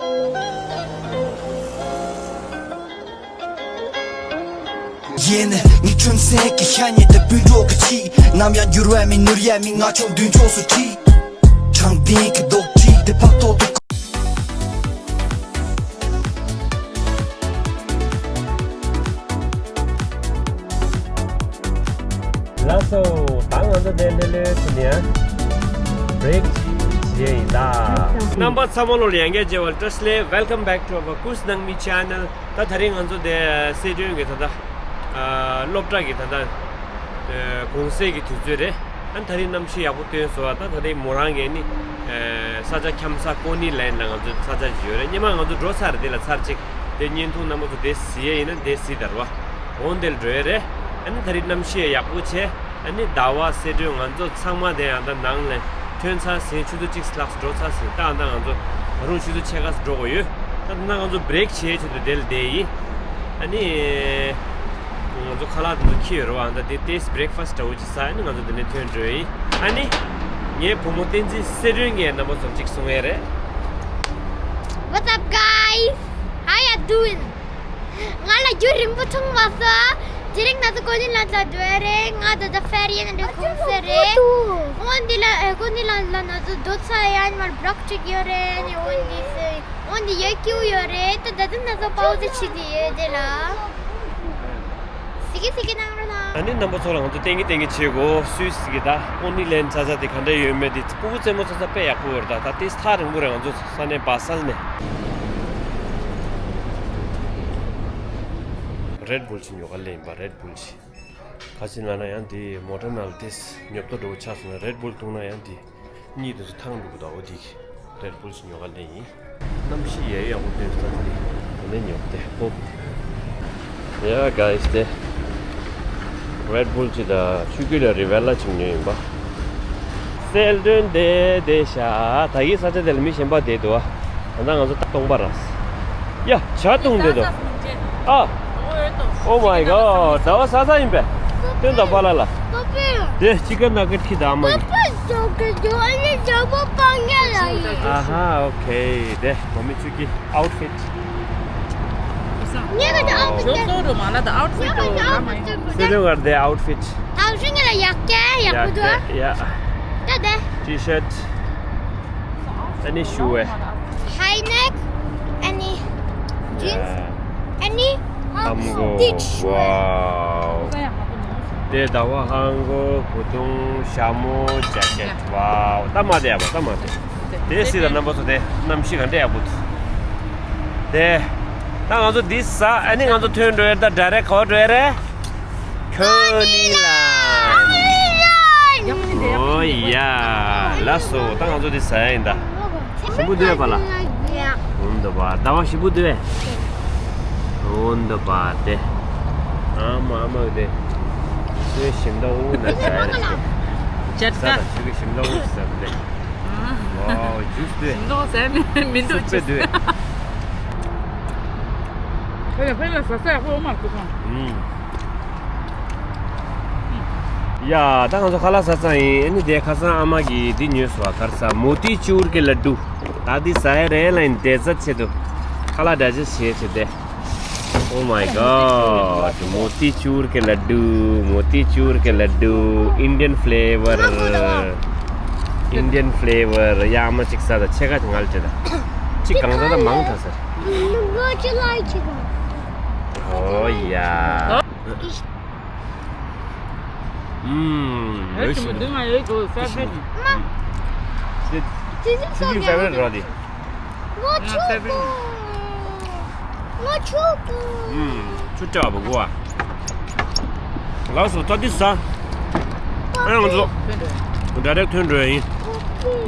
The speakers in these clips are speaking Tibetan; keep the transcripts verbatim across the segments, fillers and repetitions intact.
ཡིན། ངའི་ཁྲོན་སེང་གི་ཤ་ཉེ་དུ་སྤུན་གྲོགས་ཀྱི་ཆེད། ནམ་ཡང་འགྱུར་བ་མེད་ནོར་ཡ་མེད། ང་ཆོག་མདུན་ཕྱོགས་སུ་ཁྲིད། དྲང་བདེན་གྱི་རྡོག་ཁྲིད་དེ་ཕབ་ཐོག་ཏུ། ལགས་སོ། ད་ང་ཚོ་དེ་འདྲ་ལོས་ཚུན་ཡང་བྷི་རེག་བྱེད་ཡ་ཡིན་ད། རྣམ་པ་ཚང་མ་ལོ་ལ་ཡང་བསྐྱར་མཇལ་བ་ལ་བཀྲ་ཤིས་བདེ་ལེགས། Welcome back to our Kus Nangmi channel. ད་ད་རིང་ང་ཚོ་དེ་སེ་ཏྲོན་གྱི་ད་ལྟ་ཨ་སློབ་གྲྭ་གི་ད་ལྟ་ཨ་གུང་སེང་གི་དུས་ཚོད་རེད། ཨ་ནི་ད་རིང་གནམ་གཤིས་ཡག་པོ་སྟོན་སོང་བ། ད་ད་རིང་མོ་རང་གིས་ནི་ཨ་ས་ཆ་ཁྱམ་ས་ཀོ་ནི་ལན་ལ་ང་ཚོ་ས་ཆ་ཅིག་ཡོད་རེད། སྔོན་མ་ང་ཚོ་འགྲོ་ཚར་རེད། དེ་ལ་ཚར་གཅིག་དེ་བརྙན་ཐུང་རྣམ་པ་ཚོ་དེ་གཟིགས་ཡས་ཡིན་ན་དེ་གཟིགས་དར་བ། འོང་དེ་ལ་འགྲོ་ཡས་རེད། ཨ་ནི་ད་རིང་གནམ་གཤིས་ཡག་པོ་བྱས། ཨ་ནི་ཟླ་བ་སེ་ཏྲོན་ང་ཚོ་ཚང་མ་དེ་ཡང་ད་ནང་ལ་ཐོན་ཚར་ཟིན། ཆུ་ཚོད་གཅིག་ལྷག་འགྲོ་ཚར་ཟིན། ད་ད་ང་ཚོ་ད་རུང་ཆུ་ཚོད་ཕྱེད་ཀ་འགྲོ་དགོས་ཡོད། ད་ད་ང་ཚོ་བྷི་རེག་བྱས་ཆེད་དུ་དེ་ལ་བསྡད་ཡིན། ཨ་ནི་ང་ཚོ་ཁ་ལག་དེ་ཚོ་འཁྱེར་ཡོད་རེད་བ། ད་དེ་དེས་བྷི་རེག་ཕ་སི་འདྲ་བོ་ཅིག་ཟ། ཨ་ནི་ང་ཚོ་དེ་ནས་ཐོན་འགྲོ་ཡིན། ཨ་ནི་ངའི་བུ་མོ་བསྟན་འཛིན་སེ་ཏྲོན་གྱིས་རྣམ་པ་ཚོར་ཅིག་གསུང་ཡས་རེད། What's up, guys? How you doing? ང་ལ་རྒྱུན་རིང་པོ་མཐོང་མ་སོང་། དེ་རིང་ང་ཚོ་ཀོ་ནི་ལན་ལ་འགྲོ་ཡ་རེད། ང་ད་ལྟ་ཕེ་རི་ཡན་འགྲོ་ཁུངས་སེ་རེད། འོན་ཏེ་ལ་ཨེ་ཀོ་ནི་ལན་ལ་ང་ཚོ་སྡོད་ས་ཡ་ཉི་མ་བྷི་ལོག་གཅིག་ཡོད་རེད། ཨ་ནི་འོན་ཏེ་སེ་འོན་ཏེ་ཡོད་ཀྱི་ཡོད་རེད། ད་ད་ལྟ་ང་ཚོ་པའོ་ཟི་བྱེད་དེ་ཡོད་དེ་ལ། སི་ཀི་སི་ཀི་གནང་རོགས་གནང་། ཨ་ནི་རྣམ་པ་ཚོ་ལ་ང་ཚོ་ཏན་གི་ཏན་གི་བྱེད་དགོས། སུད་སི་གི་ད་ཀོ་ནི་ལན་ཚ་ཚ་དེ་ག་འདྲ་ཡོད་མེད་དེ་སྤུ་གུ་རྩེད་མོ་ཚ་ཚ་དཔེ་ཡག་པོ་ཡོད་རེད། ད་ད་དེ་ཐག་རིང་པོ་རེད། ང་ཚོ་ས་གནས་བ་སལ་ནས། རེད་བུལ་ཞིག་ཉོ་ག་སླེབས་ཡིན་པ། རེད་བུལ་ཞིག་ག་ཅི་ལབ་ན་ཡང་དེ་མོ་ཊ་ནང་ལ་དེ་ཉོབ་ཏོ་འགྲོ་ཆགས་སོང་ན་རེད་བུལ་འཐུང་ན་ཡང་དེ། གཉིད་དུ་ཐང་འདུག་ད། འོ་དེ་རེད་བུལ་ཞིག་ཉོ་ག་སླེབས་ཡིན། གནམ་གཤིས་ཡག་ཡག་པོ་སྟོན་ས་དེ་དེ་ནས་ཉོ་སྟེ་ཧོབ། Yeah, guys, དེ་རེད་བུལ་ཅིག་དང་ཆུ་ཁྱི་ལ་རི་ཝེ་ལ་ཅིག་ཉོས་ཡིན་པ། སེ་ཏྲོན་དེ་དེ་ཤ་ད་གི་ས་ཆ་དེ་ལ་མི་གཞན་པ་བསྡད་འདུག་ཨ། ད་ལྟ་ང་ཚོ་ད་སྟོང་པ་ར། ཡ་ཇ་འཐུང་བསྡད་འདུག་ཨ། Oh my god, ཟླ་བ་ས་ས་ཡིན་པས། སྟོན་དང་པཱ་ལགས་ལ། དེ་ཅི་ཀ་ན་ཀ་ཁྱི་དང་མ་ཡིན། ཨ་ཧ། ཨོ་ཁེ། དེ་མོ་མི་ཚུ་གི་ཨའུཊ་ཕིཊ། སེ་ཏྲོན་གར་དེ་ཨའུཊ་ཕིཊ། ཡ། ཏི་ཤརཊ། ཨ་ནི་ཤུ་ཝེ། High neck, any jeans, any ཨམ་གོ། Wow. དེ་ཟླ་བ་ཧང་གོ། བུ་དུང་། ཞྭ་མོ། ཇེ་ཀེཊ། Wow. ད་མ་དེ་ཡ་བ། ད་མ་དེ། དེ་སྲིད་ལ་རྣམ་པ་ཚོ་དེ་གནམ་གཤིས་ག་འདྲ་ཡག་པོ་འདུག་དེ། ད་ང་ཚོ་འདི་ཟ། ཨ་ནི་ང་ཚོ་ཐོན་འགྲོ་ཡ། ད་ཌའི་རེག་ག་པར་འགྲོ་ཡ་རེད། ཁོ་ནི་ལ། ཨོ་ཡ། ལགས་སོ། ད་ང་ཚོ་འདི་ཟ་ཡ་ཡིན་ད། ཞིམ་པོ་འདུག་པཱ་ལགས། འོན་ཏོ་པཱ། ཟླ་བ་ཞིམ་པོ་འདུག་པས། འོན་ཏོ་པཱ་དེ། ཨ་མ་ཨ་མ་དེ། ཁྱོད་ཞིམ་ཏོག་འུ་ན་ཟ་ཡ་རེད། ཇེཊ་ཀ། ཟ་ད་ཁྱོད་ཀྱི་ཞིམ་ཏོག་འུ་ཟ་དེ། ཝའོ། ཇུས་འདུག་ཞིམ་ཏོག་ཟ་མི་མི་འདུག་སུབ་པའི་འདུག་ཕ་ལ་ཕ་ལ་ཟ་ས་ཡག་པོ་ཡོད་མ་རེད་ཁོ་ཚང་། ཡ། ད་ང་ཚོ་ཁ་ལག་ཟ་ཚར་ཡིན། ཨ་ནི་དེ་ཁ་སང་ཨ་མ་གིས་འདི་ཉོས་སོང་བ། ག་རེ་ཟ། མོ་ཏི་ཅུར་གི་ལ་ཌུ། ད་འདི་ཟ་ཡ་རེད་ལ་ཡིན། དེ་ཟ་ཆེད་དུ་ཁ་ལག་འདྲ་ཅིག་བྱས་བྱས་ཏེ། Oh my god, མོ་ཏི་ཅུར་གི་ལ་ཌུ། མོ་ཏི་ཅུར་གི་ལ་ཌུ། Indian flavor, Indian flavor. ཡ། ཨ་མ་གཅིག་ཟ་ད། ཕྱེད་ཀ་ང་ལ་སྤྲད་ད། གཅིག་གང་ད་ད་མང་དྲགས་ཟེར། ཨོ་ཡ། ཨུམ། ཨེ་ཅི་མི་འདུག་ང་ཡོད་གོ་ས་ཕེ་ནི། ཅི་ཅི་ས་ཕེ་རོ་དི། ང་ཆུ་གོ། ང་ཆུ་གོ། ཨུམ། ཆུ་ཏྲ་བ་གོ་བ། ལགས་སོ། ད་འདི་ཟ། ཨ་ང་ཚོ་ཌའི་རེག་ཐོན་འགྲོ་ཡ་ཡིན།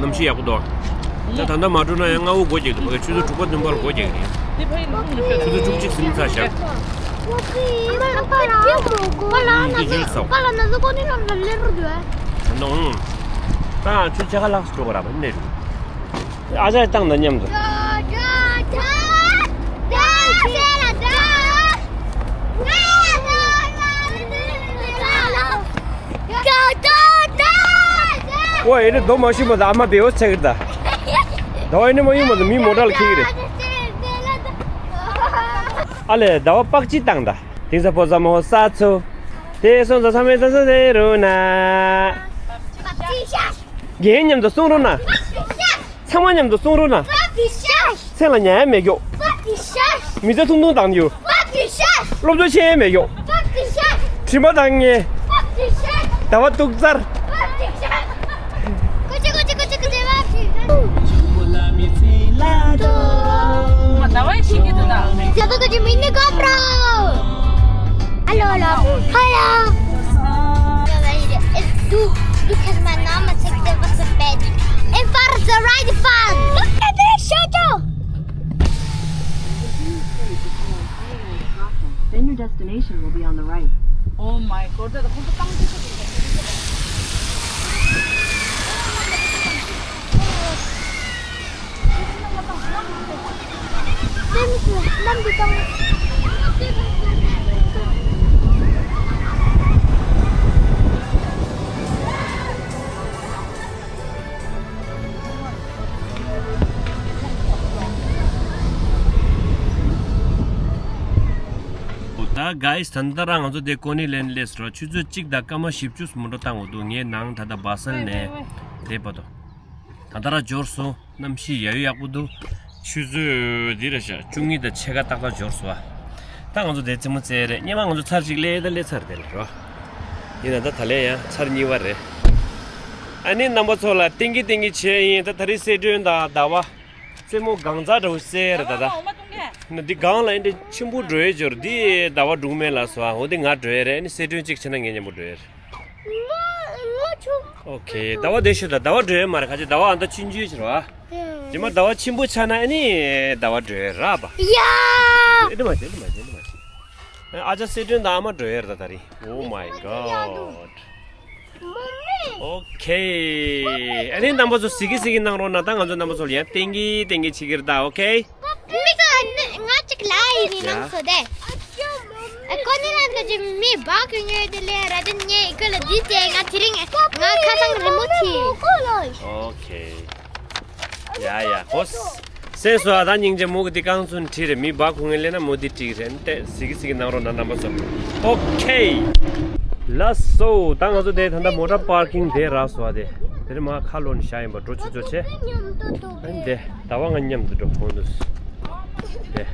གནམ་གཤིས་ཡག་པོ་འདུག་ད་ད་ལྟ་མ་འགྲོ་ན་ཡང་སྔ་བོ་འགོར་རྒྱག་འདུག་ཆུ་ཚོད་དྲུག་པ་བདུན་པ་ལ་འགོར་རྒྱག་གི་རེད། ཆུ་ཚོད་བཅུ་གཅིག་ཟིན་ཚར་ཤག་འདི་ཡིན་ས། ད་ཆུ་ཆ་ག་ལགས་སུ་འགྲོ་ག་ར་བ་ནས་འགྲོ། ཨ་ཅག་བཏང་དང་མཉམ་དུ། ཨོ་ཨེ་ནི་རྡོ་མ་ཤུ་མ་ད་ཨ་མ་བེའོ་ཆག་གི་ད། ཟླ་བ་ཡིན་ནི་མ་ཡིན་མ་ཟད་མི་མོ་ཊ་ལ་འཁྱེར་གྱི་རེད། ཨ་ལས་ཟླ་བ་པག་ཅི་བཏང་ད། དེང་སང་ཕོ་ས་མོ་ས་ཚོ། དེ་སོང་ཙང་ཚང་མས་ཙང་ཙང་དེ་རུ་ན། རྒན་མཉམ་དུ་གསུང་རོགས་གནང་། ཚང་མ་མཉམ་དུ་གསུང་རོགས་གནང་། ཚེ་ལ་ཉ་ཡ་མེད་ཀྱོག་མི་ཚེ་ཐུང་ཐུང་བཏང་རྒྱུ། སློབ་སྦྱོང་བྱེད་ཡ་མེད་ཀྱོག་དྲི་མ་བཏང་ངེ། ཟླ་བ་སྡུག་ཚར། Hello, hello. Hello. It's Du, Du kannst meinen Namen sagen, der was im Bett. Im Fahrer the right fun. Look at this, Shoto. Then your destination will be on the right. Oh my god, that's a whole bunch of ད་guys ད་ལྟ་རང་ང་ཚོ་དེ་ཀོ་ནི་ལན་སླེབས་རོགས། ཆུ་ཚོད་གཅིག་དང་སྐར་མ་བཞི་བཅུ་མོ་ཊ་བཏང་འོ་འདུག་ངའི་ནང་ད་ལྟ་བ་སལ་ནས་དེ་བར་དུ་ད་ལྟ་རང་འབྱོར་སོང་། གནམ་གཤིས་ཡ་ཡོ་ཡག་པོ་འདུག་ཆུ་ཚོད་འདི་རེད་ཤག་བཅུ་གཉིས་དང་ཕྱེད་ཀ་ཏག་ཏག་འབྱོར་སོང་ཨ། ད་ང་ཚོ་དེ་རྩེད་མོ་རྩེ་རེད། སྔོན་མ་ང་ཚོ་ཚར་གཅིག་སླེབས་ད་སླེབས་ཚར་དེ་ལ་རོ། ཡིན་ན་ད་ད་ལན་ཡང་ཚར་གཉིས་པ་རེད། ཨ་ནི་རྣམ་པ་ཚོ་ལ་ཏིང་གི་ཏིང་གི་བྱས་ཡིན། ད་ད་རེས་སེ་སྒྲོན་དང་ཟླ་བ་རྩེད་མོ་གང་ཚ་འདྲ་བོ་རྩེ་རེད་ད་ད། ན་འདི་སྒང་ལ་ཨེ་འདྲ་ཆེན་པོ་འགྲོ་ཡས་འབྱོར། འདི་ཟླ་བ་འགྲུག་མེད་ལ་སོ་ཨ། འོ་འདི་ང་འགྲོ་ཡས་རེད། ཨ་ནི་སེ་སྒྲོན་གཅིག་བྱས་ན་ངས་མཉམ་པོ་འགྲོ་ཡས་རེད། ཨོ་ཁེ། ཟླ་བ་དེ་ཤོད་ད། ཟླ་བ་འགྲོ་ཡས་མ་རེད། ཁ་ཅིག་ཟླ་བ་ཨ་ད་ཆུང་ཆུང་ཞིག་རེད་བ། རྗེས་མ་ཟླ་བ་ཆེན་པོ་ཆགས་ན་ཨ་ནི་ཟླ་བ་འགྲོ་ཡས་རེད་པ། ཡ། ཨེ་འདྲ་མ་བྱེད། ཨེ་འདྲ་མ་བྱེད། ཨེ་འདྲ་མ་བྱེད། ཨ་ཅག་སེ་སྒྲོན་དང་ཨ་མ་འགྲོ་ཡས་རེད་ད་ད་རིང་། Oh my god. ཨོ་ཁེ། ཨ་ནི་རྣམ་པ་ཚོ་གཟིགས་གི་གཟིགས་གི་གནང་རོགས་གནང་། ད་ང་ཚོ་རྣམ་པ་ཚོ་ལ་ཡང་ཏིང་གི་ཏིང་གི་བྱེད་ཀྱི་རེད་ད། ཨོ་ཁེ། མིག་ང་གཅིག་ལ་ཡིན་ནི་ཡ། ནང་སོ་དེ། ཨ་ཀོ་ནི་ལན་ག་ཅི་མི་བག་ཡོད་ཉོས་དེ་ལས་ར་དེ་ཉེ་ཀོ་ལ་དི་དེ་ང་དེ་རིང་ང་ཁ་སང་རི་མོ་ཐི། ཨོ་ཁེ། ཡ་ཡ་ཧོས། སེ་སོ་ཨ་ད་སྙིང་རྗེ་མོ་གི་དེ་རྐང་ཚུན་ཁྲིད་རེད། མི་བག་ཁུ་ངན་ལས་ན་མོ་དེ་ཁྲིད་རེད། ཏེ་གཟིགས་གི་གཟིགས་གི་གནང་རོགས་གནང་རྣམ་པ་ཚོ། ཨོ་ཁེ། ལགས་སོ། ད་ང་ཚོ་དེ་ད་ལྟ་མོ་ཊ་པར་ཀིང་དེ་རག་སོང་བ། དེ་དེ་རིང་མ་ཁ་ལོན་བཞག་ཡིན་པ། འགྲོ་ཆུ་ཚོད་ཆེ། ཨ་ནི་དེ་ཟླ་བ་ང་མཉམ་དུ་འགྲོ་ཧོན་དུ། དེ་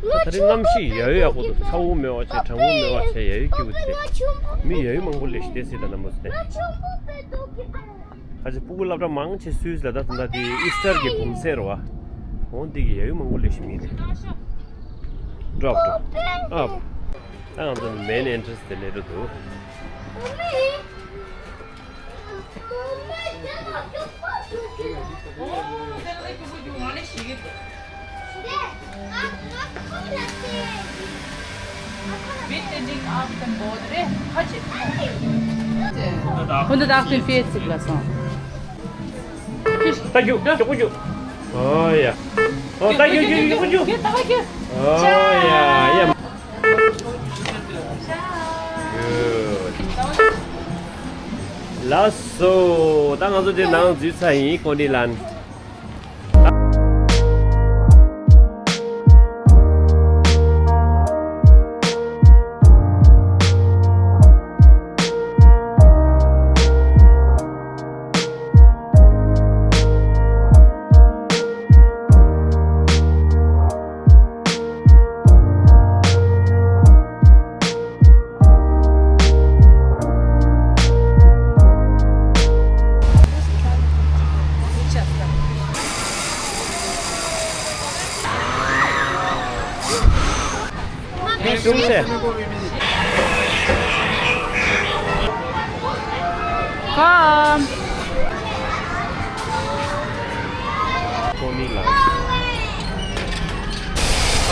ད་རིང་གནམ་གཤིས་ཡ་ཡོ་ཡག་པོ་འདུག་ཚ་བོ་མེད་པ་བྱས། གྲང་མོ་མེད་པ་བྱས། ཡ་ཡོ་སྐྱིད་པོ་བྱས། མི་ཡ་ཡོ་མང་པོ་སླེབས་ཤག་དེ་སྲིད་ད་རྣམ་པ་ཚོ་དེ། ཁ་ཅིག་སྤུ་གུ་སློབ་གྲྭ་མང་ཆེ་སུད་སི་ལ་ད་ད་ལྟ་དེ་ཨི་སི་ཊར་གྱི་གུང་སེང་རེད་བ། འོང་འདི་གི་ཡ་ཡོ་མང་པོ་སླེབས་ཤག་མི་དེ། Drop, drop. Up. ད་ང་ཚོ་main entrance དེ་སླེབས་འགྲོ་འདུག Thank you. Thank you. Oh, yeah. Oh, thank you. Thank you. Thank you. Oh, yeah. Yeah. Good. ལགས་སོ། ད་ང་ཚོ་དེ་ནང་འཛུལ་ཚར་ཡིན། ཀོ་ནི་ལན། Come.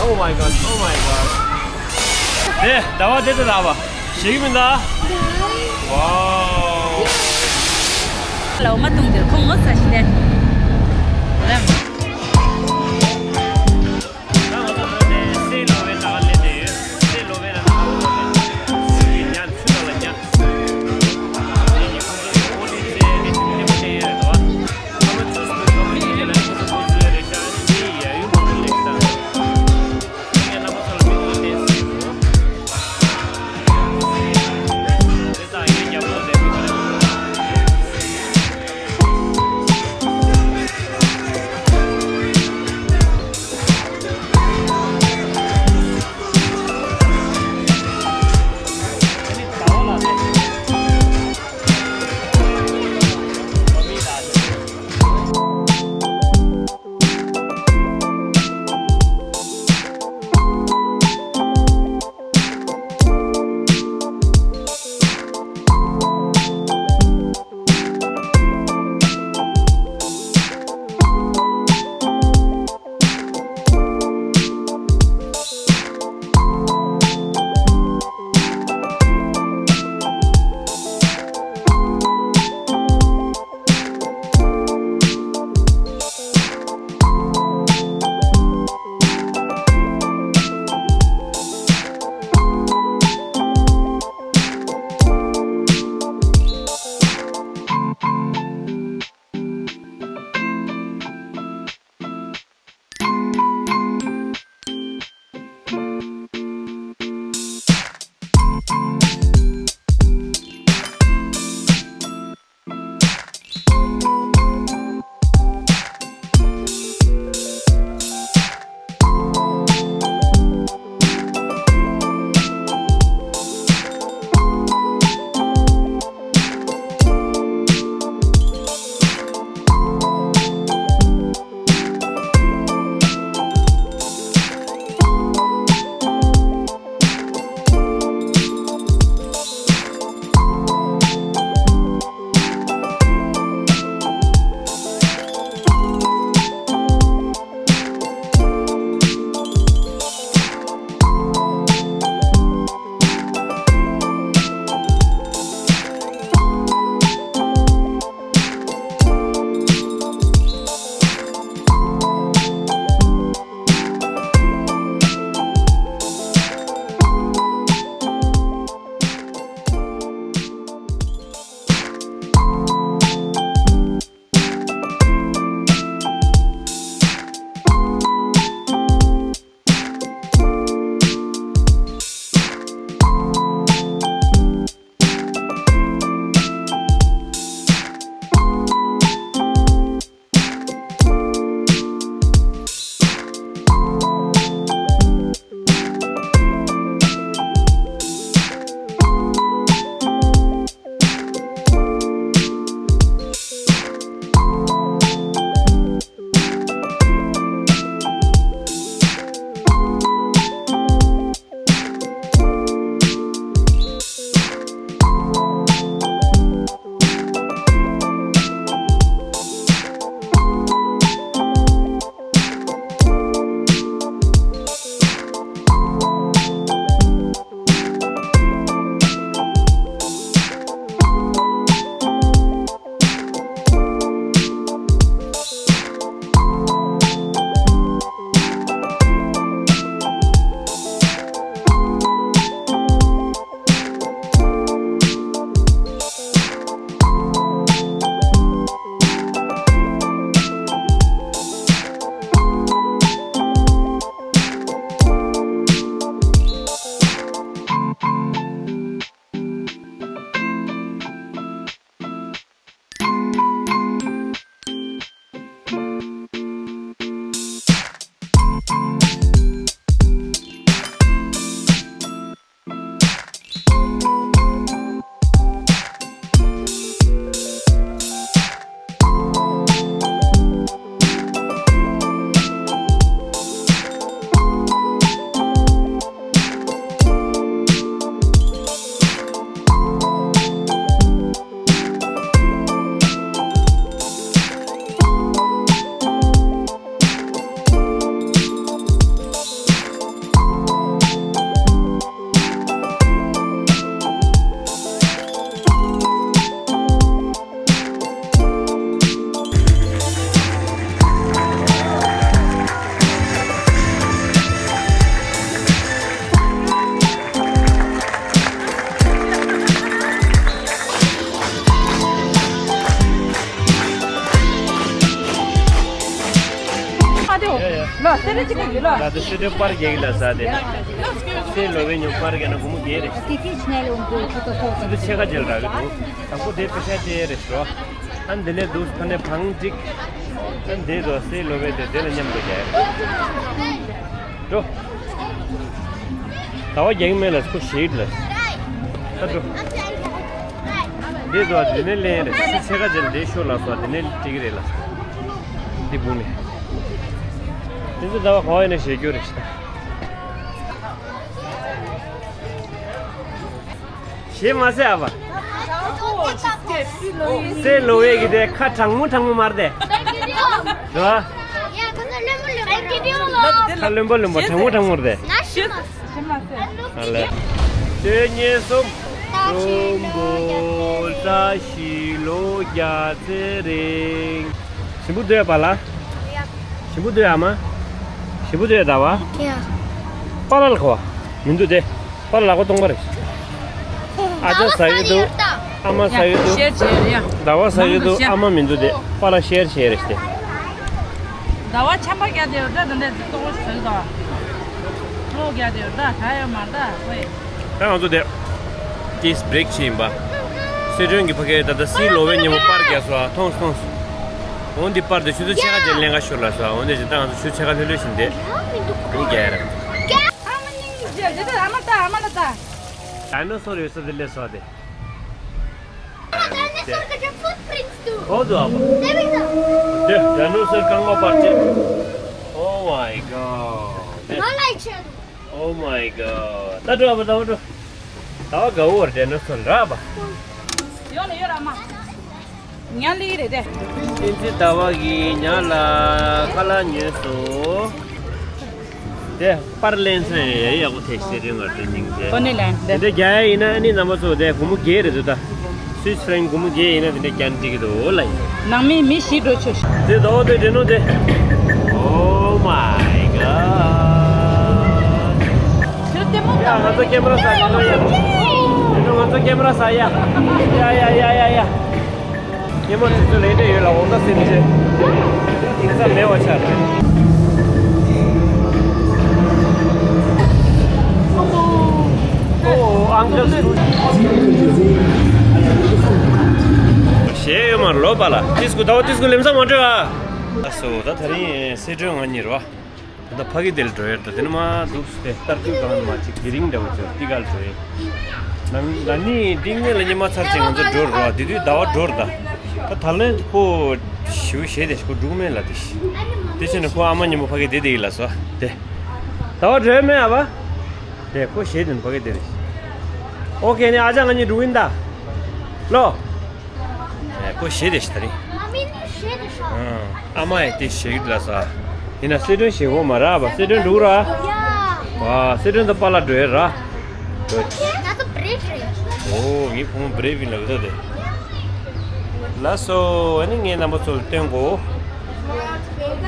Oh my god, oh my god. ཨེ། ཟླ་བ་དེ་ལྟ་ལ་བ། ཞིག་མིན་ད། Wow. ལའོ་མ་ཏུང་དེར་ཁོང་ངོ་ཚ་ཞིག་ལས། རང་། ཡ་ཡ། ལོ་སེ་རེ་གཅིག་གི་ལོ། ལ་དེ་སེ་རེ་པར་རྒྱག་གི་ལ་ས་དེ། སེ་ལོ་བའི་ཉོ་པར་རྒྱག་ན་སྒོར་མོ་བརྒྱད་རེད། སུ་དུ་ཕྱེད་ཀ་རྒྱལ་རག་གི་འདུག་དང་པོ་དེ་པེ་ཤ་སྟེ་རེད་ཤོ། ཨ་འདི་ནས་འདུག་ཁ་ནས་བང་གཅིག་ཨ་འདི་དོ་སེ་ལོ་བའི་དེ་དེ་ལ་མཉམ་དུ་རྒྱག་འགྲོ། ཟླ་བ་རྒྱག་གི་མེད་ལ་ཁོ་ཞེད་ལ། ད་འགྲོ། འདི་དོ་འདི་ནས་ལེན་རེད། སུ་ཕྱེད་ཀ་རྒྱལ་འདི་ཤོ་ལ་སོ་འདི་ནས་ཏིག་རེད་ལ། འདི་བུ་ནས། དེ་ཚོ་ཟླ་བ་ག་བ་ཡིན་ན་ཞེད་རྒྱུ་རེད་ཤི་ད། ཞེ་མ་ཟེར་ཨ་བ། སེ་ལོ་ཝེ་གི་དེ་ཁ་གྲང་མོ་གྲང་མོ་མར་དེ། རོ། ཁ་རློན་པ་རློན་པ་གྲང་མོ་གྲང་མོར་དེ། ཨ་ལེ། དེ་ཉེ་སོམ། སོམ་པོ་ལྟ་ཞི་ལོ་རྒྱ་ཚེ་རིང་། ཞིམ་པོ་འདོད་པ་ལ། ཞིམ་པོ་འདོད་ཨ་མ། ཞིམ་པོ་འདོད་ཟླ་བ། ཡ། པཱ་ལགས་ལ་གོ། མི་འདུག་སྟེ། པཱ་ལགས་ལག་པ་སྟོང་པ་རེད། ཨ་ཅག་ཟ་གི་འདུག་ཨ་མ་ཟ་གི་འདུག་ཤེར་བྱས་ཡ། ཟླ་བ་ཟ་གི་འདུག་ཨ་མ་མི་འདུག་སྟེ། པཱ་ལགས་ཤེར་བྱས་རེད་སྟེ། ཟླ་བ་ཆམ་པ་རྒྱག་དེ་ཡོད་ད་དེ་འདྲ་ཏོག་ཙམ་ཟ་གི་འདུག་གློ་རྒྱག་དེ་ཡོད་ད་ད་ཡོད་མ་ད་ཁོས། ད་ང་ཚོ་དེ། ཏིས་བྲེག་བྱེད་ཡིན་པ། སི་ཁྲོན་གྱི་ཕ་གིར་ད་ལྟ་སི་ལོ་ཝེ་ཉིན་མོ་པར་རྒྱག་སོ་ཨ་མཐོང་སོང་། འོན་ཏེ་པར་དེ་ཆུ་ཚོད་ཕྱེད་ཀ་ཅན་ལེན་ག་ཤོར་ལ་སོ་ཨ། འོན་ཏེ་ཇི་ལྟར་ང་ཚོ་ཆུ་ཚོད་ཕྱེད་ཀ་ལྷོད་ལྷོད་བཞིན་དེ། མི་རྒྱག་ཡ་ར། ཨ་མ་སྙིང་རྗེ་འདི་ལྟར་ཨ་མ་ལྟ་ཨ་མ་ལ་ལྟ། ཌའི་ནོ་སོར་ཡོད་ས་དེ་སླེབས་སོ་ཨ་དེ། ཌའི་ནོ་སོར་ག་ཅིག་ཕུཊ་པྲིན་ཊི་འདུག་གོ་འདུག་ཨ་མ། དེ་བས་ད། དེ་ཌའི་ནོ་སོར་རྐང་པ་པར་ཅིག Oh my god. ང་ལ་ཡི་ཆད་འདུག Oh my god. ད་འགྲོ་བ་ད་འགྲོ། ད་བ་དགའ་བོར་དེ་ནོ་སོན་ར་བ། ཡོད་ལ་ཡོད་ར་མ། ཉ་ལི་རེད་དེ། ཨིན་ཙི་ད་བ་གི་ཉ་ལ་ཁ་ལ་ཉོས་སོ། དེ་པར་ལེན་སོན་ཡ་ཡག་པོ་ཐེག་སེ་རིང་བར་དུ་སྙིང་རྗེ། ཁོ་ནི་ལན་དེ། དེ་རྒྱ་ཡ་ཡིན་ན་ཨ་ནི་རྣམ་པ་ཚོ་དེ་སྒོར་མོ་བརྒྱད་རེད་འདུག་ད། སུད་སི་ཕྲེང་སྒོར་མོ་བརྒྱད་ཡིན་ན་དེ་འདྲ་རྒྱན་འགྲིག་གི་འདུག་ལ་ཡིན། ནང་མི་མི་ཞིག་འགྲོ་ཆོག་ཤག་དེ་ཟླ་བ་དེ་དྲན་ནོ་དེ། Oh my god. ཁྱོད་ལྟད་མོ་ཡ་ང་ཚོ་ཀེམ་ར་ཟ་ཡ་ལོ་ཡ། དེ་ནོ་ང་ཚོ་ཀེམ་ར་ཟ་ཡ། ཡ་ཡ་ཡ་ཡ་ཡ། ཉི་མ་དུས་ཚོད་ལས་འབྲས་ཡོད་ལ་འོང་ད་སེམས་ཅན། དེང་སང་མེད་པ་ཆགས་རེད། ཨོ་ཨང་ཀལ་སུ། གཞས་ཡོད་མ་རེད་ལོ་པ་ལ། ཏིས་ཀུ་ཟླ་བ་ཏིས་ཀུ་ལེམ་ས་མ་འགྲོ་ཨ། ཨ་སོ་ད་ད་རིང་སི་ཁྲོན་ང་གཉིས་རེད་བ། ད་ཕ་གི་དེ་ལ་འགྲོ་ཡ་ད་དེ་ནི་མ་འདུག་སྟེ་ལྟར་སྐུལ་གང་མ་ཅིག་དེ་རིང་འདྲ་བོ་ཅིག་ཏི་ག་ལ་འགྲོ་ཡིན། ན་ནི་ཏིང་ངེ་ལ་ཉི་མ་ཚར་ཅིག་ང་ཚོ་འགྲོ་རོགས་དེ་དུས་ཟླ་བ་འགྲོ་ར་ད། ད་ད་ལན་ཁོ་ཞུ་ཞེས་དེ་ཁོ་འགྲུག་མེད་ལ་དེ་ཤི། དེ་ཕྱིན་ནས་ཁོ་ཨ་མ་ཉི་མ་ཕ་གི་དེ་དེ་ཡིན་ལ་སོ་དེ། ཟླ་བ་འགྲོ་ཡ་མེད་ཨ་བ། དེ་ཁོ་ཞེས་དེ་ཕ་གི་དེ་རེད། ཨོ་ཁེ་ནི་ཨ་ཅག་ང་གཉིས་འགྲུག་ཡིན་ད། ལོ། ཨེ་ཁོ་ཞེ་དེ་ཤི་ད་རིང་། ང་མི་ནི་ཞེ་དེ་ཤ། ཨ་མ་ཡི་དེ་ཞེ་གི་ལ་ས། ཡིན་ན་སི་ཁྲོན་ཞེ་འོ་མ་ར་བ་སི་ཁྲོན་འགྲུག་ར། ཡ། བ་སི་ཁྲོན་དུ་པཱ་ལགས་འགྲོ་ཡ་ར། ང་ཚོ་བྲེ་བྲེ། ཨོ་ངའི་བུ་མོ་བྲེ་བི་ལ་གི་ད་དེ། ལ་སོ་ཨ་ནི་ངའི་རྣམ་པ་ཚོ་ལ་སྟོན་གོ།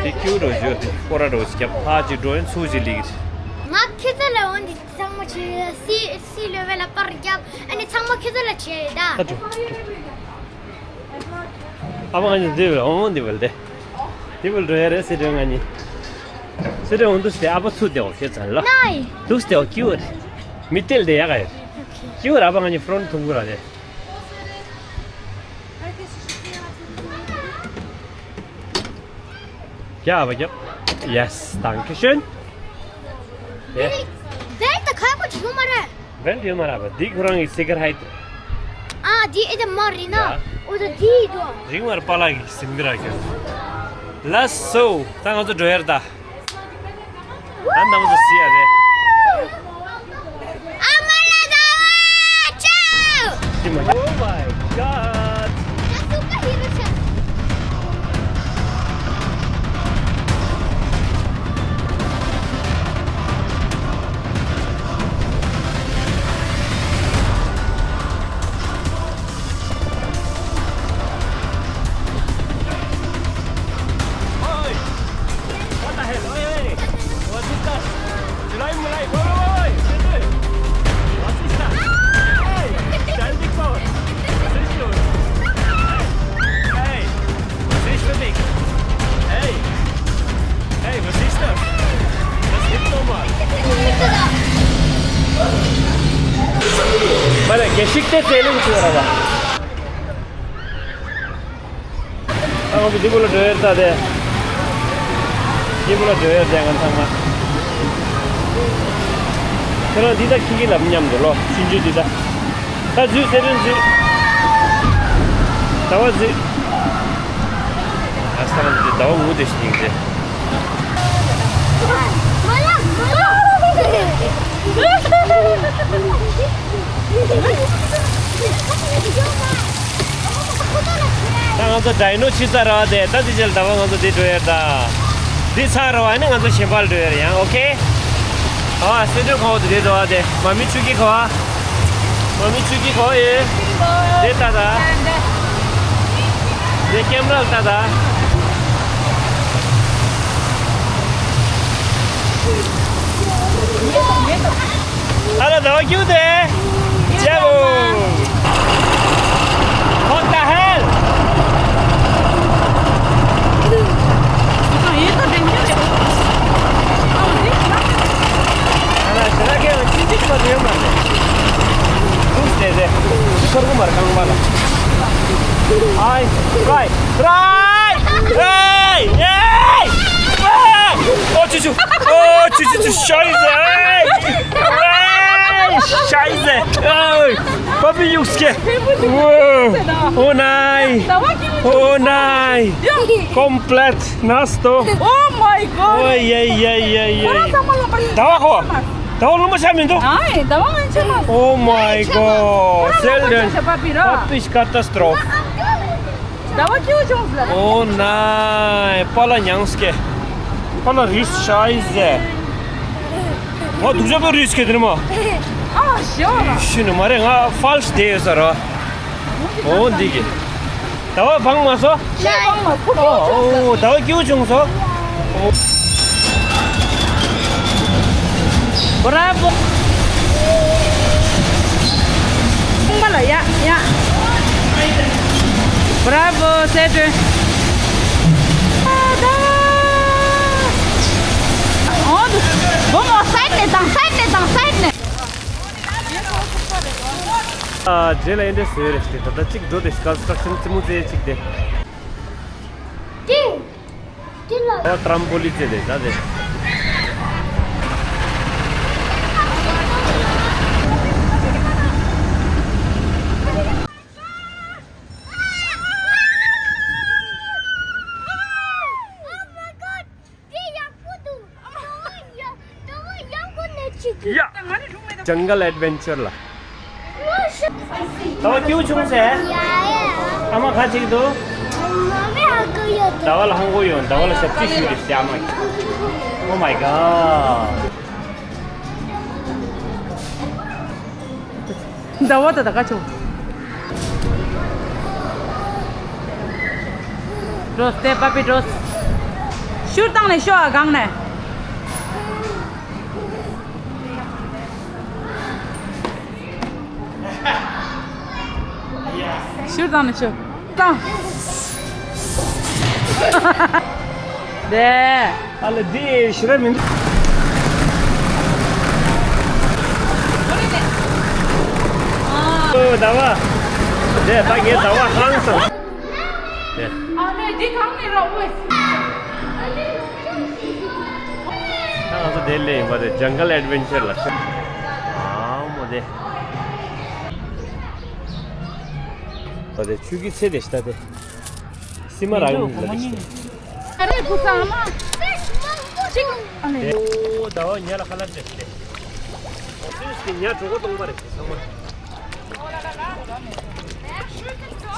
དེ་ཁྱུ་རོ་བཞོ་དེ་ཀོ་ར་རོ་ཞིག་རྒྱབ་ཕ་ཅིག་འགྲོ་ཡིན་ཚུགས་ཅིག་ལི་གི། ང་ཁྱེད་ཚོ་ལ་འོན་ཏེ་ཚང་མ་བྱེད་སི་སི་ལོ་བེ་ལ་པར་རྒྱབ་ཨ་ནི་ཚང་མ་ཁྱེད་ཚོ་ལ་བྱེད་ད། ད་འགྲོ། ཨ་ཕ་ང་གཉིས་འདི་བལ་འོང་འདི་བལ་དེ། འདི་བལ་འགྲོ་ཡ་རེད་སི་ཁྲོན་ང་གཉིས། སི་ཁྲོན་འོང་དུས་དེ་ཨ་ཕ་ཚུར་བསྡད་འོ་ཁྱོད་ཚང་ལ། ནའི། དུས་དེ་འོ་ཀྱི་འོ་རེད། མི་སྟེར་དེ་ཡག་ག་ཡོད། ཀྱི་འོ་རེད་ཨ་ཕ་ང་གཉིས་ཕྲོན་ཐུང་གུ་ར་རེད། རྒྱབ་ཨ་ཕ་རྒྱབ། Yes, danke schön. ཡེ། བེལ་ད་ཁ་པོ་ཅིག་ཡོད་མ་རེད། བེལ་ཡོད་མ་རེད་པ། འདི་ཁོ་རང་གི་སི་ཀར་ཧའེ་ཏི། ཨ་འདི་ཨེ་ད་མ་རེད་ན། ཡ། འོ་ད་འདི་ཡིན་དོ། རིང་མར་པཱ་ལགས་ཀྱིས་ཟིན་གི་ར་ཁྱོད། ལགས་སོ། ད་ང་ཚོ་འགྲོ་ཡར་ད། ད་ནང་དུ་སི་ཡ་རེད། ཨ་མ་ལ་ཟླ་བ་ཅོ། Oh my god. Oi! What the hell? Oi, oi! What's this stuff? Mulai, mulai! Woi, woi, woi, woi! Sini! What's this stuff? Hey! Jangan dikau! What's this stuff? Hey! Hey! What's this stuff? Hey! Hey, what's མ་རེད། དགེ་ཤིག་དེ་རྩེ་གླིང་ཆུ་ར་བ། ཨ་ང་ཚོ་འདི་པོ་ལ་འགྲོ་ཡོད་ད་དེ། འདི་པོ་ལ་འགྲོ་ཡོད་དེ་ང་ཚང་མ། ཁྱེད་རང་འདི་ད་ཁྱི་གི་ལབ་མཉམ་དུ་ལོ་ཆུང་ཆུང་འདི་ད། ད་འཛུལ་ཟེར་རིན་འཛུལ། ཟླ་བ་འཛུལ། ཨ་ས་ང་ཚོ་འདི་ཟླ་བ་ངུ་དེ་ཞིག་ཡིན་ཟེར། ད་ང་ཚོ་ཌའི་ནོ་ཆི་ཚ་ར་བ་དེ་ད་དེ་རྗེས་ལ་ཟླ་བ་ང་ཚོ་དེ་འགྲོ་ཡ་ད། འདི་ཚ་ར་བ་ནི་ང་ཚོ་གཞན་པར་འགྲོ་ཡ་ཡང་ཨོ་ཁེ། ཨ་སེ་དོན་ཁ་བ་དེ་འགྲོ་བ་དེ་མ་མི་ཆུ་ཀི་ཁ་བ། མ་མི་ཆུ་ཀི་ཁ་བ་ཨེ། དེ་ད་ད། དེ་ཀེམ་ར་ལ་ད་ད། ཨ་ལ་ཟླ་བ་ཁྱུ་དེ། ཅེ་བོ། What the hell? ཨ་ལ་ཞེ་ལ་ཁེ་ཅི་ཅི་ཅི་མ་ཡོད་མ་རེད། ཐུགས་དེ་དེ་ཁོར་གོ་མར་གང་མ་ལ། ཨའི་རའི་རའི་རའི་ཨེ་ཨེ་ཨོ་ཆུ་ཆུ་ཨོ་ཆུ་ཆུ་ཆུ་ཤའི་ཟེ་ཨེ་ཨེ་ཤའི་ཟེ་ཨོ་པ་པི་ཡུག་སྐེ་ཨོ་ཨོ་ནའི་ཨོ་ནའི་ཀོམ་པླེཊ་ནས་ཏོ། Oh my god. ཨོ་ཡེ་ཡེ་ཡེ་ཡེ། ཁོ་རང་ཚང་མ་ལོག་པ་ཡིན། ཟླ་བ་ཁོ། ཟླ་བ་ལུང་པ་ཆགས་མི་འདུག་ཨ་ཡེ་ཟླ་བ་ང་ཆགས་མ། Oh my god. ཁོ་རང་ལོག་པ་ཆགས་པ་པི་ར། Selden. Papish catastrophe. ཟླ་བ་ཁྱེའུ་ཆུང་ཟེར། ཨོ་ནའི་པ་ལ་ཉང་སྐེ། པ་ལ་རིས་ཤའི་ཟེ། ང་སྡུག་ཅག་པོ་རིས་སྐེ་དེ་ནི་མ། ཨ་ཞོ། ཤི་ནི་མ་རེད། ང་ཧྥལ་ཤི་དེ་ཡོད་ས་ར། ཨོ་འདི་གི། ཟླ་བ་བང་མ་སོ། ཤེས་བང་མ་ཁུག་ཨོ་ཁུག་ཆོག་ཨོ་ཟླ་བ་སྐྱིའུ་བྱུང་སོ། ཨོ། Bravo. ཁོང་པ་ལ་ཡ་ཡ། Bravo, Sergio. ཨོ་དུ། བུ་མོ་སའིཌ་ནས་དང་སའིཌ་ནས་དང་སའིཌ་ནས། ཨ་རྗེས་ལ་ཨེ་འདྲས་བཟོས་རེད་ཟེར། ད་ལྟ་གཅིག་འགྲོ་དེ་ཀོན་སི་ཊྲག་ཤན་ཙི་མུ་ཙེ་གཅིག་དེ། ཏི། ཏི་ལ། ཨོ་ཏྲམ་པོ་ལི་ཙེ་དེ་ད་དེ། འདི་ཡག་པོ་འདུག་ད་བ་ཡག་ད་བ་ཡག་པོ་ནས་ཅིག་ཡ། ཇང་གལ་ཨེཌ་ཝེན་ཅར་ལ། ད་བ་སྐྱིའུ་ཆུང་ཟེ། ཡ་ཡ། ཨ་མ་ཁ་ཅིག་འདུག་མ་མེ་ཨ་ཀ་ཡོད། ད་བ་ལ་ཧང་གོ་ཡོང་། ད་བ་ལ་ཞབས་ཕྱི་ཞུས་རེད་ཟེ་ཨ་མ་གིས། Oh my god. ཟླ་བ་ད་ད་ག་ཆོ། འགྲོ་སྟེ་པ་པི་འགྲོ། ཤུར་བཏང་ནས་ཤོག་ཨ་སྒང་ནས། ཤུར་བཏང་ནས་ཤོག་བཏང་། དེ། ཨ་ལ་འདི་ཞེ་དྲག་མི་འདུག་ཨོ་ཟླ་བ། དེ་ད་ངའི་ཟླ་བ་ཧང་སང་། དེ། ཨ་ལས་འདི་གང་ནས་རོགས་ཨོས། ད་ང་ཚོ་དེ་ལས་ཡིན་པ་དེ་ཇང་གལ་ཨེཌ་ཝེན་ཅར་ལ་ཤོག་ཨ་མོ་དེ། ད་དེ་ཆུ་གི་ཚེ་དེ་ཤི་ད་དེ། སི་མ་རང་ཡིན་ལ་རེ་ཤི། ཨ་རེ་ཀུ་ས་ཨ་མ། ཅིག་ཨ་ནེ། ཨོ་ཟླ་བ་ཉ་ལ་ཁ་ལག་དེ་ཤི་དེ། སུས་ཀྱི་ཉ་གྲོད་ཁོག་སྟོང་པ་རེད་ཚང་མ།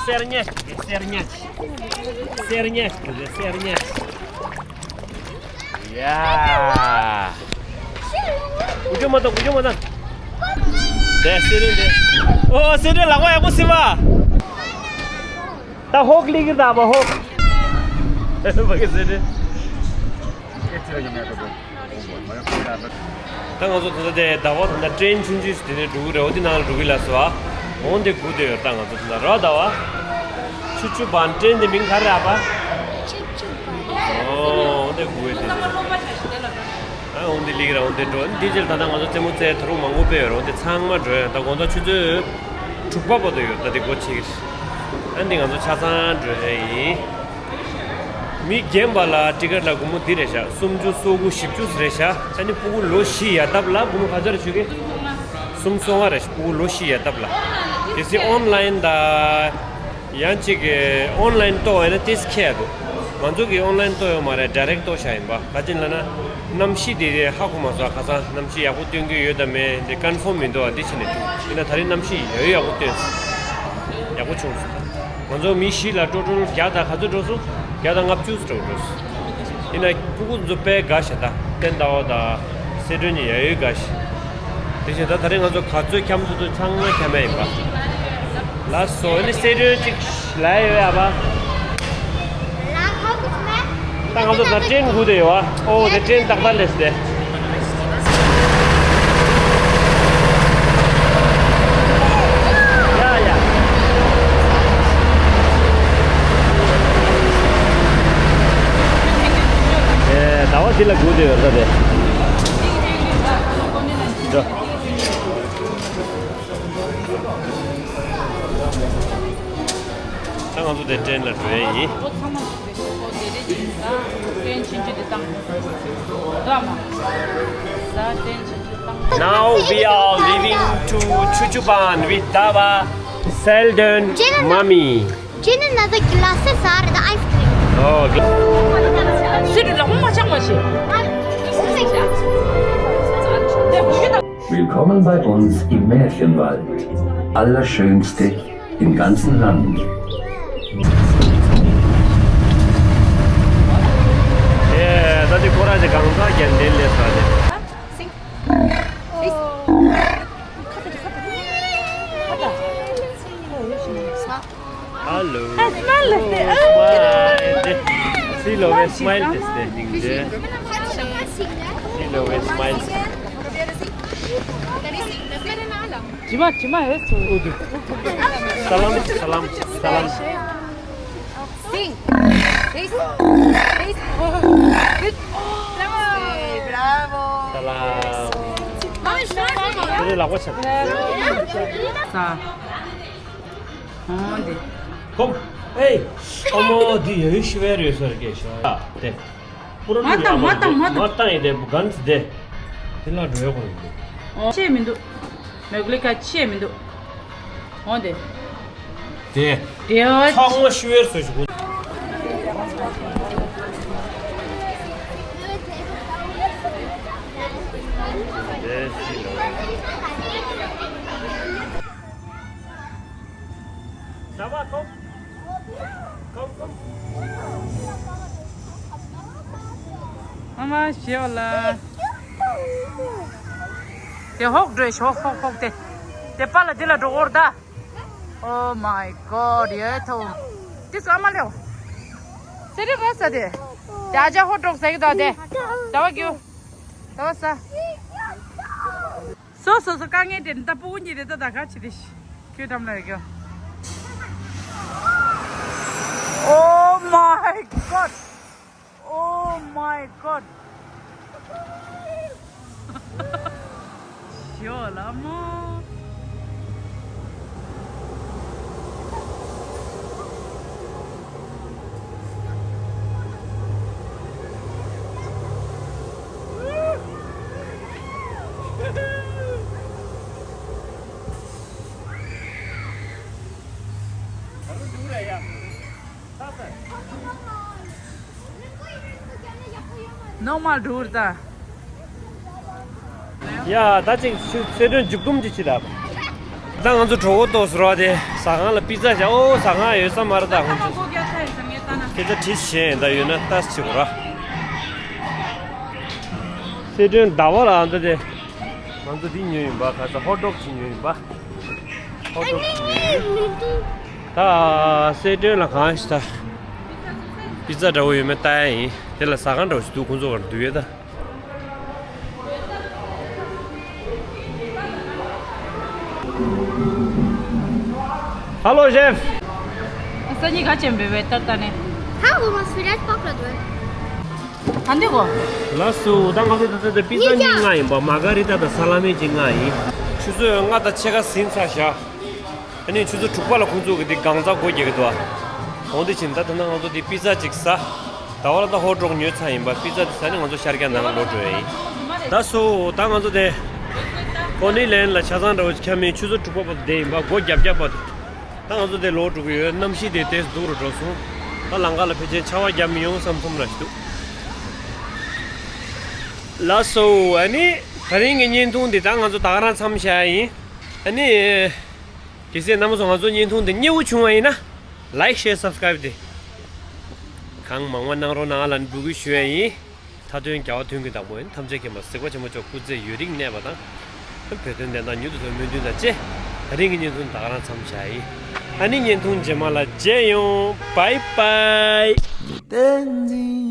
སེར་ཉ་ཞིག་སེར་ཉ་ཞིག་སེར་ཉ་ཞིག་སེར་ཉ་ཞིག་ཡ། ཀུ་ཅོ་མ་བཏང་། ཀུ་ཅོ་མ་བཏང་། དེ་སེ་རེ་དེ། ཨོ་སེ་རེ་ལག་པ་ཡག་པོ་སི་བ། ད་ཧོག་ལི་གི་ད་བ་ཧོག་བ་གི་སེ་རེ། ད་ང་ཚོ་ད་ལྟ་དེ་ཟླ་བ་ད་ལྟ་ཊེན་ཆུང་ཆུང་ཞིག་དེ་ནས་འགྲོ་གི་རེད། འོ་དེ་ནང་ལ་འགྲོ་གི་ལ་སོ། འོ་འདི་སྒུག་བསྡད་ཡོད། ད་ང་ཚོ་ད་ལྟ་ར་ཟླ་བ། ཆུ་ཆུ་བན་ཊེན་དེ་མིང་ག་རེ་ཨ་ཕ། ཆུ་ཆུ་བན། ཨོ་འདི་དགུ་བའི་དེ་རེད། ཨ་འོ་འདི་ལིག་ར་འོ་འདི་འགྲོ་འདི་རྗེས་ད་ལྟ་ང་ཚོ་རྩེད་མོ་རྩེ་ཐོ་རུ་མང་པོ་སྤེལ་ཡོད་ར། འོ་འདི་ཚང་མ་འགྲོ་ཡ་ད་དགོང་དག་ཆུ་ཚོད་དྲུག་པ་བར་དུ་ཡོད། ད་འདི་སྒོ་ཕྱེ་གི་རེད། ཨ་འདི་ང་ཚོ་ཆ་ཚང་འགྲོ་ཡ་ཡིན། མི་རྒན་པ་ལ་ཊི་ཀེཊ་ལ་སྒོར་མོ་འདི་རེད་ཤག་སུམ་ཅུ་སོ་དགུ་བཞི་བཅུ་རེད་ཤག་ཨ་ནི་སྤུ་གུ་ལོ་བཞི་ཡར་འདབ་ལ་སྒོར་མོ་ག་ཚོད་རེད་ཞུ་གི། སུམ་སོ་ལྔ་རེད་ཤག་སྤུ་གུ་ལོ་བཞི་ཡར་འདབ་ལ། གལ་སྲིད་ཨོན་ལན་དང་། ཡང་གཅིག་གིས་ཨོན་ལན་གཏོང་བ་ཡིན་ན་ཏིས་ཁྱད་འདུག་ང་ཚོ་གིས་ཨོན་ལན་གཏོང་ཡོད་མ་རེད། ཌའི་རེག་གཏོང་བཞག་ཡིན་པ། ག་ཅི་ལབ་ན། གནམ་གཤིས་དེ་ཧ་གོ་མ་སོང་། ཁ་སང་གནམ་གཤིས་ཡག་པོ་སྟོན་གྱི་ཡོད་དམ་མེད་དེ་ཀོན་ཕོམ་མི་འདུག་ཨ་འདི་བྱས་ནས་འགྲོ་ཡིན་ན་ད་རེས་གནམ་གཤིས་ཡག་ཡག་པོ་སྟོན་སོང་། ཡག་པོ་བྱུང་སོང་། ང་ཚོ་མི་བཞི་ལ་ཊོ་ཊལ་བརྒྱ་དང་ག་ཚོད་འགྲོ་སོང་། བརྒྱ་དང་ལྔ་བཅུ་ཙམ་འགྲོ་སོང་། ཡིན་ན་སྤུ་གུ་ཚོ་དཔེ་དགའ་ཤག་ད་བསྟན་ཟླ་བ་དང་སེ་སྒྲོན་གཉིས་ཡ་ཡོད་དགའ་ཤག་དེ་བཞིན་ད་ད་རེས་ང་ཚོ་ག་ཚོད་འཁྱམ་ཐུབ་ཐུབ་ཚང་མ་འཁྱམ་ཡ་ཡིན་པ། ལགས་སོ། ཨ་ནི་སེ་སྒྲོན་གཅིག་ལ་ཡོད་ཡ་པ། ད་ང་ཚོ་ད་ཊེན་སྒུག་བསྡད་ཡོད་པ། ཨོ་དེ་ཊེན་ཏག་ཏག་སླེབས་ཏེ། ཡ་ཡ། ཨེ་ཟླ་བ་འདི་ལ་སྒུག་བསྡད་ཡོད་ད་དེ། འགྲོ། ད་ང་ཚོ་དེ་ཊེན་ལ་འགྲོ་ཡ་ཡིན། Now we are leaving to Chuchuban with Dava, Seldon, Mommy. Jin another glasses are the ice cream. Oh, gla- Willkommen bei uns im Märchenwald. Allerschönste im ganzen Land. ཨེ། ད་དེ་ཁོ་རང་ཚོ་གང་ཟག་རྒྱན་ལྡན་ལས་ས་རེད། Hello. Smile. Smile. See, lo ve smile teste dinge. See, lo ve smile. Cima, cima es tu. Salam, salam, salam. Sing. This. This. Good. Bravo. Salam. Mama, smile. Ini lagu siapa? Sa. ཨོ་འདི། ཁོམ། ཨེ། ཨོ་མོ་འདི་ཡོད་ཤི་བའི་རེད་ཟེར་གྱི་ཤོ། ཨ་དེ། པུ་ར་མ་བཏང་མ་བཏང་མ་བཏང་། མ་བཏང་ཡིན་དེ་གན་ཙི་དེ། དེ་ལ་འགྲོ་ཡོད་གོ་རེད། ཨོ་ཆེ་མི་འདུག་མེག་ལི་ཀ་ཆེ་མི་འདུག་ཨོ་འདི། དེ། དེ་ཨོ། ཚང་མ་ཤི་བའི་ཟེར་ཞུ་གོ། དེ་ཤི་ལ། ཟླ་བ་ཁོམ། ཁོམ་ཁོམ། ཨ་མ་ཞེས་པ་ལ། དེ་ཧོག་འགྲོས་ཧོག་ཧོག་ཧོག་དེ། དེ་པ་ལ་དེ་ལ་འགྲོ་གོར་ད། Oh my God ཡོད་ཐོ། དེ་སུ་ཨ་མ་ལེའོ། སེ་རི་ར་ས་དེ། དེ་ཨ་ཅག་ཧོ་ཀྲོག་ཟེར་གི་ད་དེ། ཟླ་བ་རྒྱུ། ཟླ་བ་ས། སོ་སོ་སོ་དཀའ་ངལ་དེ་ད་སྤུ་གུ་གཉིས་དེ་ད་ད་ག་ཆི་དེ་ཤི། ཁྱོད་ཐམ་ལ་ཡོད་གི། Oh my God. Oh my God. ཞོ་ལ་མོ། ནོ་མལ་འགྲོ་ད། ཡ་ད་ཅིག་ཤུ་སེ་དོན་མཇུག་སྡོམ་ཅིག་བྱེད་ད། ད་ང་ཚོ་གྲོགས་པོ་ཏོག་ཟེར་བ་དེ་ཟ་ཁང་ལ་པི་ཙ་བཞག་ཨོ་ཟ་ཁང་ཡོད་ས་མ་རེད་ད་ཁོང་ཚོ། པི་ཙ་དྲིས་བྱས་ད་ཡོད་ན་ལྟ་ཅིག་ར། སེ་དོན་ཟླ་བ་ལ་ཨ་འདི་དེ། ང་ཚོ་འདི་ཉོས་ཡིན་པ་ག་ས་ཧོ་ཊི་ཌོག་ཅིག་ཉོས་ཡིན་པ། ཧོ་ཊི་ཌོག་ཅིག་ཉོས་ཡིན། ད་སེ་དོན་ལ་གང་ཞིག་ད། པི་ཙ་འདྲ་བོ་ཡོད་མེད་ལྟ་ཡ་ཡིན། དེ་ལ་ཟ་ཁང་འདྲ་བོ་ཞིག་འདུག་ཁོང་ཚོ་བར་འདུག་ཡོད་ད། Hello, chef. Sani kaçem bebe tatane. Ha, bu mas biraz pakladı. ད་འདི་གོ། ལགས་སོ། ད་ང་ཚོ་ད་ལྟ་དེ་པི་ཛ་གཉིས་མངགས་ཡིན་པ། མ་ག་རི་ཏ་དང་ས་ལ་མི་གཅིག་མངགས་ཡིན། ཆུ་ཚོད་ལྔ་དང་ཕྱེད་ཀ་ཟིན་ཚར་བཞག་ཨ་ནི་ཆུ་ཚོད་དྲུག་པ་ལ་ཁོང་ཚོ་གི་དེ་སྒང་ཚང་སྒོ་རྒྱག་གི་འདུག་ཨ། འོང་དེ་ཕྱིན་ད་ད་ལྟ་ང་ཚོ་དེ་པི་ཛ་གཅིག་ཟ། ད་བར་ད་ཧོ་ཊོག་ཉོས་ཚར་ཡིན་པ། པི་ཛ་དེ་ཟ་ནས་ང་ཚོ་ཤར་རྒྱག་ནང་ལོག་འགྲོ་ཡ་ཡིན། ལགས་སོ། ད་ང་ཚོ་དེ་ཀོ་ནི་ལན་ལ་ཆ་ཚང་འདྲ་བོ་ཅིག་འཁྱམས་ཡིན། ཆུ་ཚོད་དྲུག་པ་བར་དུ་བསྡད་ཡིན་པ། སྒོ་རྒྱབ་རྒྱབ་བར་དུ། ད་ང་ཚོ་དེ་ལོག་འགྲོ་གི་ཡོད། གནམ་གཤིས་དེ་ཏོག་ཙམ་སྡུག་རུ་འགྲོ་སོང་། ད་ལམ་ཁ་ལ་ཕལ་ཆེར་ཆར་པ་བརྒྱབ་མི་ཡོང་བསམ་བསམ་ར་ཞིག་འདུག་ལགས་སོ། ཨ་ནི་ད་རིང་གི་བརྙན་ཐུང་འདི་ད་ང་ཚོ་ད་ག་རང་མཚམས་བཞག་ཡིན། ཨ་ནི། གལ་སྲིད་རྣམ་པ་ཚོ་ང་ཚོ་བརྙན་ཐུང་འདི་མཉེས་པོ་བྱུང་བ་ཡིན་ན། ལའིཀ་ཤེར་སབ་སི་ཀ་རའིབ་དེ་གང་མང་མང་གནང་རོགས་གནང་ལ་འབོད་སྐུལ་ཞུ་ཡ་ཡིན། མཐའ་དོན་རྒྱལ་བ་དོན་གྱི་བདག་པོ་ཡིན། ཐམས་ཅད་མཁྱེན་པ་གཟིགས་པ་ཆེན་པོ་མཆོག་སྐུ་ཚེ་ཡུན་རིང་གནས་པ་དང་། བོད་དོན་བདེན་མཐའ་མྱུར་དུ་ཐོན་སྨོན་འདུན་དང་བཅས། ད་རིང་གི་བརྙན་ཐུང་ད་ག་རང་མཚམས་བཞག་ཡིན། ཨ་ནི་བརྙན་ཐུང་རྗེས་མ་ལ་མཇལ་ཡོང་། བྷའི་བྷའི།